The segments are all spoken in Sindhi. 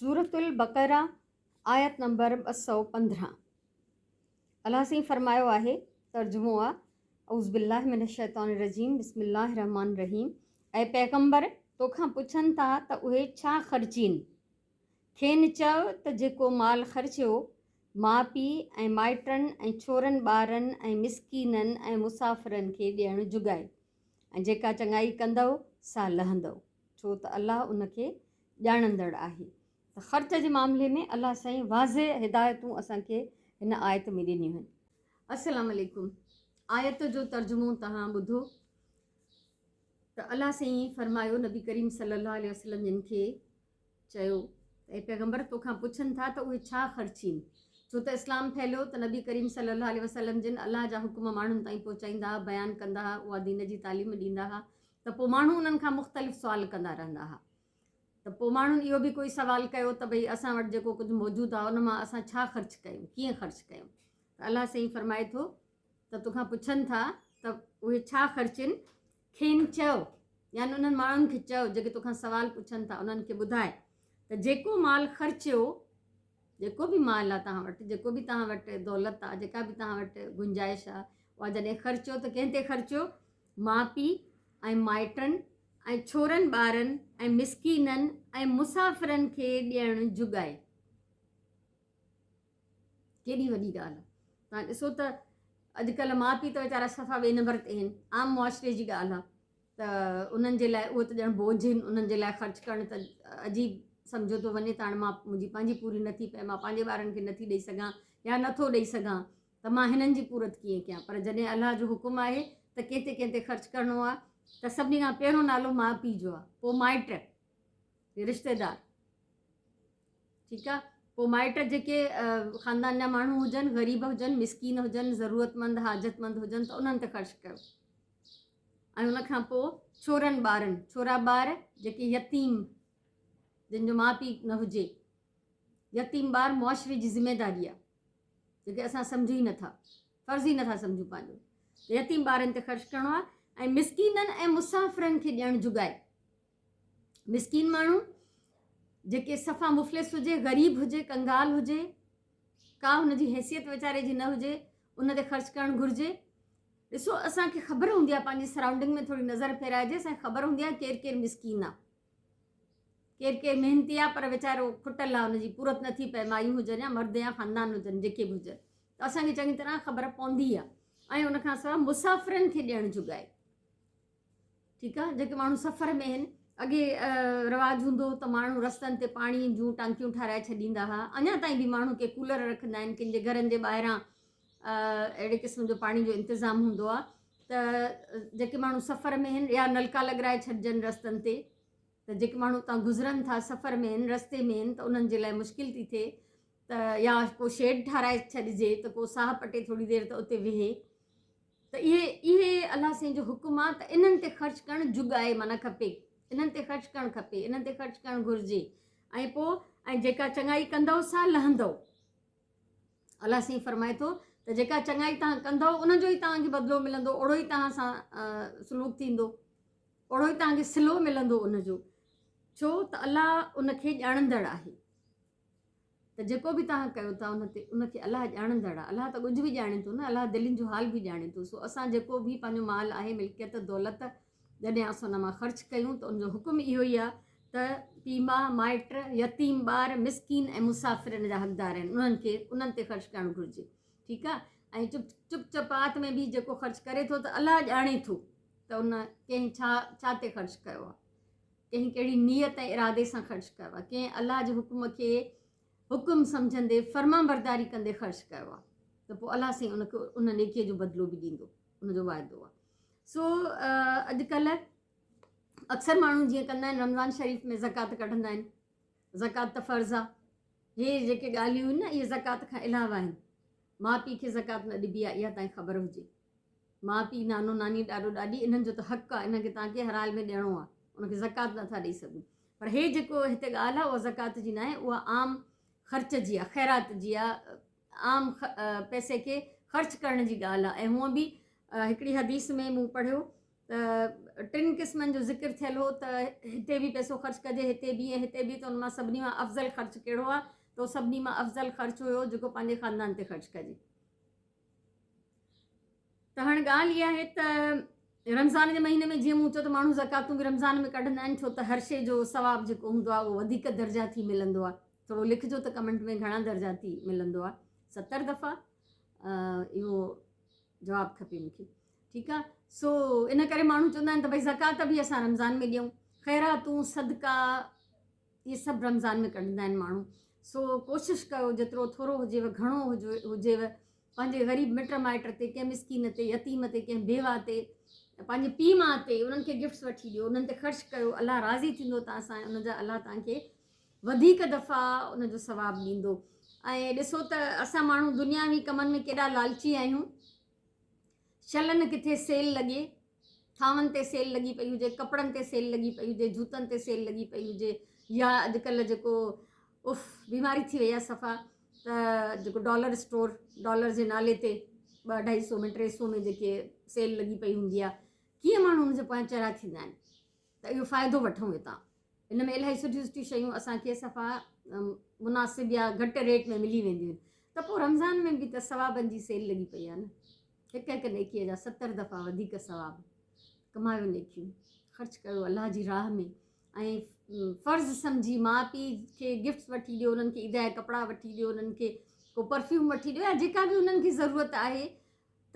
سورة البقره آيت نمبر 215 الله سائين فرمايو آهي، ترجمو آ، اعوذ بالله من الشيطان الرجيم بسم الله الرحمٰن الرحيم اي پيغمبر! توکان پڇن ٿا ته اهي ڇا خرچين؟ کين چئو ته جيڪو مال خرچيو، ماء پيء ۽ مائٽن ۽ ڇورن ٻارن ۽ مسڪينن ۽ مسافرن کي ڏيڻ جڳائي ۽ جيڪا چڱائي ڪندؤ سا لهندؤ، ڇو ته الله ان کي ڄاڻندڙ آهي. ته خرچ جي معاملي ۾ الله سائين واضح هدايتون اسان کي هن آيت ۾ ڏنيون آهن. السلام عليڪم آيت جو ترجمو توهان ٻڌو ته الله سائين فرمايو نبي ڪريم صلي الله عليه وسلم جن کي چيو ته اي پيغمبر توکان پڇن ٿا ته اهي ڇا خرچين ڇو ته اسلام ڦهليو ته نبي ڪريم صلي الله عليه وسلم جن الله جا حڪم ماڻهن تائين پهچائيندا ها بيان ڪندا ها اها دين جي تعليم ڏيندا ها ته پوء ماڻهو انهن کان مختلف سوال ڪندا رهندا ها ته پوء ماڻهن اهو به ڪوئي سوال ڪيو ته ڀئي اسان وٽ جيڪو ڪجهه موجود آهي ان مان اسان ڇا خرچ ڪيون ڪيئن خرچ ڪيون ته الله سائين فرمائي ٿو ته توکان پڇن ٿا ته اهي ڇا خرچين کين چئو، يعني انهن ماڻهن کي چئو جيڪي توکان سوال پڇن ٿا، انهن کي ٻڌاء ته جيڪو مال خرچيو، جيڪو به مال آهي توهان وٽ، جيڪو به توهان وٽ دولت آهي، جيڪا به توهان وٽ گنجائش آهي، اها جڏهن خرچيو ته ڪنهن تي خرچيو؟ ماء پيء ۽ مائٽن ۽ ڇورن ٻارن ۽ مسڪينن ۽ مسافرن کي ڏيڻ جڳائي. ڪيڏي وڏي ڳالهه آهي. توهان ڏسو ته اڄڪلهه ماء پيء ته ويچارا صفا ٻئي نمبر تي آهن. عام معاشري جي ڳالهه آهي ته انهن جي لاء اهو ته ڄڻ بوجهه آهن، انهن جي لاء خرچ ڪرڻ ته عجيب سمجهيو ٿو وڃي ته هاڻي مان منهنجي پنهنجي پوري نٿي پئي، مان پنهنجي ٻارن کي نٿي ڏئي سگهان يا نٿو ڏئي سگهان ته مان هنن جي پورت ڪيئن ڪيان. پر جڏهن الله جو حڪم آهي ته ڪنهن تي ڪنهن تي خرچ ڪرڻو آهي ته سڀني کان پهريون نالو ماء پيء جو آهي، پوء مائٽ، رشتيدار. ٺيڪ آ پوء مائٽ جيڪي خاندان جا ماڻهو هجن غريب هجن مسڪين هجن ضرورتمند حاجتمند هجن ته انهن تي خرچ ڪيو ۽ ان کان پوء ڇورن ٻارن ڇورا ٻار جيڪي يتيم جن جو ماء پيء نه هجي يتيم ٻار معاشري جي ذميداري آ جيڪي اسان سمجهون ئي نٿا فرض ئي نٿا سمجهون پنهنجو يتيم ٻارن تي خرچ ڪرڻو آ ۽ مسڪينن ۽ مسافرن کي ڏيڻ جڳائي مسڪين ماڻهو جيڪي صفا مفلس هجي، غريب هجي، ڪنگال هجي، ڪا هن جي حيثيت ويچاري جي نه هجي، ان تي خرچ ڪرڻ گهرجي. ڏسو اسان کي خبر هوندي آهي پنهنجي سرائونڊنگ ۾ ٿوري نظر ڦيرائجي اسان کي خبر هوندي آهي ڪير ڪير مسڪين آهي ڪير ڪير محنتي آهي پر ويچارو کٽل آهي ان جي پورت نٿي پئي مايون هجن يا مرد يا خاندان هجن جيڪي به هجن ته اسان کي چڱي طرح خبر پوندي آهي ۽ ان کان سواء مسافرن کي ڏيڻ جڳائي ٺيڪ آ جيڪي ماڻهو سفر ۾ آهن اڳي رواج هوندو هو ته ماڻهو رستن تي پاڻي جون ٽانڪيون ٺاراهي ڇڏيندا هئا اڃا تائين به ماڻهو ڪي ڪولر رکندا آهن ڪن جي گهرن جي ٻاهران اهڙي قسم جو پاڻي جو انتظام هوندو آ ته جيڪي ماڻهو سفر ۾ آهن يا نلڪا لڳرائي ڇڏجن رستن تي ته جيڪي ماڻهو اتان گذرن ٿا سفر ۾ آهن رستي ۾ آهن ته انهن جي لاء مشڪل ٿي ٿئي ته يا ڪو شيڊ ٺاراهي ڇڏجي ته ڪو ساهه پٽي ٿوري دير ته اتي ويهي ته اهي اهي الله سائين جو حڪم آ ته انهن تي خرچ ڪرڻ جڳ آهي معنيٰ کپي انهن تي خرچ ڪرڻ کپي انهن تي خرچ ڪرڻ گهرجي ۽ پوء ۽ جيڪا چڱائي ڪندؤ سا لهندؤ الله سائين فرمائي ٿو ته جيڪا چڱائي توهان ڪندؤ ان جو ئي توهان کي بدلو ملندو اوڙو ئي توهان سان سلوڪ ٿيندو اوڙو ئي توهان کي صلو ملندو ان جو ڇو ته الله ان کي ڄاڻندڙ آهي ته جيڪو به توهان ڪيو ٿا ان تي ان کي الله ڄاڻندڙ آهي الله ته ڳجهه به ڄاڻي ٿو نه الله دلين جو حال به ڄاڻي ٿو سو اسان جيڪو به پنهنجو مال آهي ملڪيت دولت جڏهن اسان ان مان خرچ ڪيون ته ان جو حڪم اهو ئي آهي ته پيء ماء مائٽ يتيم ٻار مسڪين ۽ مسافر ان جا حقدار آهن انهن کي انهن تي خرچ ڪرڻ گهرجي ٺيڪ آهي ۽ چپ چپ چپات ۾ به جيڪو خرچ ڪري ٿو ته الله ڄاڻي ٿو ته ان ڪنهن ڇا ڇا تي خرچ ڪيو آهي ڪنهن ڪهڙي نيت ۽ ارادي سان خرچ ڪيو آهي، ڪنهن الله جي حڪم کي حڪم سمجهندي فرمانبرداري ڪندي خرچ ڪيو آهي ته پوء الله سائين ان کي ان نيڪيء جو بدلو به ڏيندو، ان جو واعدو آهي. سو اڄڪلهه اڪثر ماڻهو جيئن ڪندا آهن رمضان شريف ۾ زڪوات ڪڍندا آهن، زڪوات ته فرض آهي، هي جيڪي ڳالهيون آهن نه اهي زڪوات کان علاوه آهن، ماء پيء کي زڪوات نه ڏبي آهي اها تائين خبر هجي. ماء پيء، نانو ناني، ڏاڏو ڏاڏي انهن جو ته حق آهي انهن کي توهان کي هر حال ۾ ڏيڻو آهي ان کي زڪوات نٿا ڏئي سگهون پر هي جيڪو هتي ڳالهه آهي اها زڪوات جي ناهي اها عام خرچ جي آهي خيرات جي آهي عام پئسي کي خرچ ڪرڻ جي ڳالهه آهي ۽ هونء به هڪڙي حديث ۾ مون پڙهيو ته ٽن قسمن جو ذڪر ٿيل هو ته هتي به پئسو خرچ ڪجي هتي به ۽ هتي به ته ان مان سڀني مان افضل خرچ ڪهڙو آهي ته سڀني مان افضل خرچ هيو جيڪو پنهنجي خاندان تي خرچ ڪجي. ته هاڻي ڳالهه اها آهي ته رمضان جي مهيني ۾ جيئن مون چيو ته ماڻهو زڪواتون به رمضان ۾ ڪڍندا آهن ڇو ته هر شيء جو ثواب جيڪو هوندو آهي اهو وڌيڪ درجا ٿي ملندو آهي. ٿورو لکجو ته ڪمينٽ ۾ گهڻا درجا ٿي ملندو آهي 70 دفعا اهو جواب کپي مون کي ٺيڪ آ سو ان ڪري ماڻهو چوندا آهن ته ڀئي زڪوات به اسان رمضان ۾ ڏيون خيراتون صدقا اهي سڀ رمضان ۾ ڪڍندا آهن ماڻهو سو ڪوشش ڪيو جيترو ٿورو هجيو گهڻو هجيو پنهنجي غريب مٽ مائٽ تي ڪنهن مسڪين تي يتيم تي ڪنهن بيوا تي پنهنجي پيء ماء تي انهن کي گفٽس وٺي ڏيو انهن تي خرچ ڪيو الله راضي ٿيندو توهان سان ان جا الله توهان کي وڌيڪ دفعا ان جو ثواب ڏيندو ۽ ڏسو ته اسان ماڻهو دنياوي ڪمن ۾ ڪيڏا لالچي آهيون شل نه ڪٿي سيل لڳي ٿانون تي سيل لڳي پئي هجي ڪپڙن تي سيل لڳي پئي هجي جوتن تي سيل لڳي پئي هجي يا اڄڪلهه جيڪو اف بيماري ٿي وئي آهي صفا ته جيڪو ڊالر اسٽور ڊالر جي نالي تي ٻه اڍائي سو ۾ 300 ۾ جيڪي سيل لڳي پئي هوندي آهي ڪيئن ماڻهو ان جي پويان چرا ٿيندا آهن ته اهو فائدو وٺون هتان ان ۾ الاهي سٺيون سٺيون شيون اسان کي صفا مناسب يا گهٽ ريٽ ۾ ملي وينديون آهن ته پوء رمضان ۾ به ته ثوابن جي سيل لڳي پئي آهي نه هڪ هڪ نيڪيء جا 70 دفعا وڌيڪ ثواب ڪمايو نيڪيون خرچ ڪيو الله جي راهه ۾ ۽ فرض سمجهي ماء پيء کي گفٽس وٺي ڏيو انهن کي عيد جا ڪپڙا وٺي ڏيو انهن کي ڪو پرفيوم وٺي ڏيو يا جيڪا به انهن کي ضرورت آهي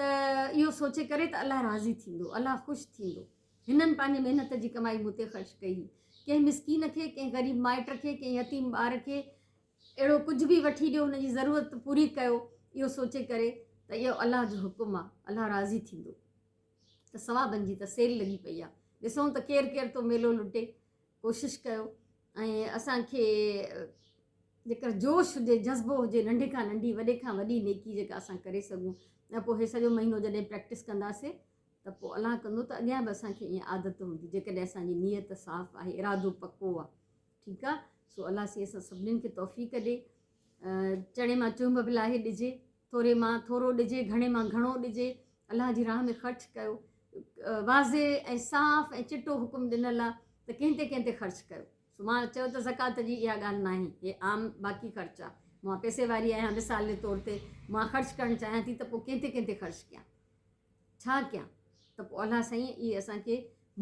ته اهو سوچي ڪري ته الله راضي ٿيندو، الله خوش ٿيندو. هنن پنهنجي محنت جي ڪمائي مون تي خرچ ڪئي. ڪنهن مسڪين کي، ڪنهن غريب مائٽ کي، ڪنهن يتيم ٻار کي اهڙو ڪجهه به وٺي ڏيو، هن جي ضرورت پوري ڪيو، اهو سوچي ڪري ته اهو الله جو حڪم آ، الله راضي ٿيندو. ته ثوابن جي ته سيل لڳي پئي آ. ڏسون ته ڪير ڪير ٿو ميلو لٽي. ڪوشش ڪيو ۽ اسان کي جيڪر جوش هجي جذبو هجي ننڍي کان ننڍي وڏي کان وڏي نيڪي جيڪا اسان ڪري سگهون ۽ پوء هي سڄو مهينو جڏهن پريڪٽس ڪنداسي ته پوء الله ڪندو ته اڳيان به اسان کي ائين عادت هوندي جيڪڏهن اسان جي نيت صاف آهي ارادو پڪو آهي ٺيڪ آهي سو الله سائين اسان سڀنين کي توفيق ڏي چڻي مان چونب به لاهي ڏجي ٿوري مان ٿورو ڏجي، گهڻي مان گهڻو ڏجي، الله جي راهه ۾ خرچ ڪيو. واضح ۽ صاف ۽ چٽو حڪم ڏنل آهي ته ڪنهن تي ڪنهن تي خرچ ڪيو. سو مان چيو ته زڪوات جي اها ڳالهه ناهي، هي عام باقي خرچ آهي. مان پئسي واري آهيان مثال جي طور تي مان خرچ ڪرڻ چاهيان ٿي ته پوء ڪنهن تي ڪنهن تي خرچ ڪيان؟ ڇا ڪيان؟ ته پوء الله سائين اهي اسان کي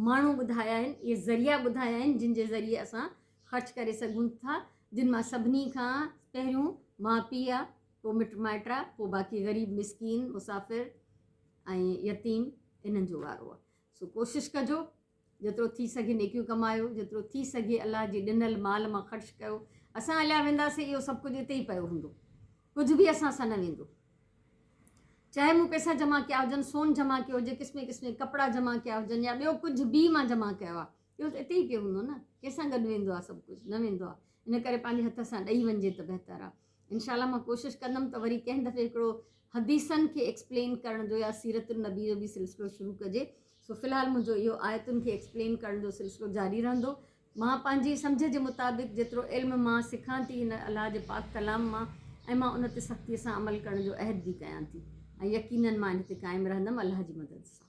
ماڻهو ٻڌايا آهن، اهي ذريعا ٻڌايا آهن جن جي ذريعي اسان خرچ ڪري سگهون ٿا، جن مان سڀني کان پهريون ماء پيء آهي، پوء مٽ مائٽ آ، پوء باقي غريب مسڪين، مسافر ۽ يتيم انهن جو وارو آ. سو ڪوشش ڪجو جيترو ٿي سگهي نيڪيون ڪمايو، جيترو ٿي سگهي الله جي ڏنل مال مان خرچ ڪيو. اسان هليا وينداسين اهو سڀ ڪجهه اتي ئي پيو هوندو. ڪجهه به اسان سان نه ويندو. چاهي مون پئسا جمع ڪيا هجن، سون جمع ڪيو هجي، قسمين قسمين ڪپڙا جمع ڪيا هجن يا ٻيو ڪجهه به مان جمع ڪيو آ، اهو ته اتي ئي پيو هوندو نه. ڪنهن سان گڏ ويندو آ سڀ ڪجهه؟ نه ويندو آ. ان ڪري پنهنجي هٿ سان ڏئي وڃجي ته بهتر آ. انشاء الله مان ڪوشش ڪندم ته وري ڪنهن دفعي هڪڙو حديثن کي ايڪسپلين ڪرڻ جو يا سيرت النبي جو به سلسلو شروع ڪجي سو في الحال منهنجو اهو آيتن کي ايڪسپلين ڪرڻ جو سلسلو جاري رهندو مان پنهنجي سمجهه جي مطابق جيترو علم مان سکان ٿي هن الله جي پاڪ ڪلام مان ۽ مان ان تي سختي سان عمل ڪرڻ جو عهد به ڪيان ٿي ۽ يقينن مان ان تي قائم رهندم الله جي مدد سان.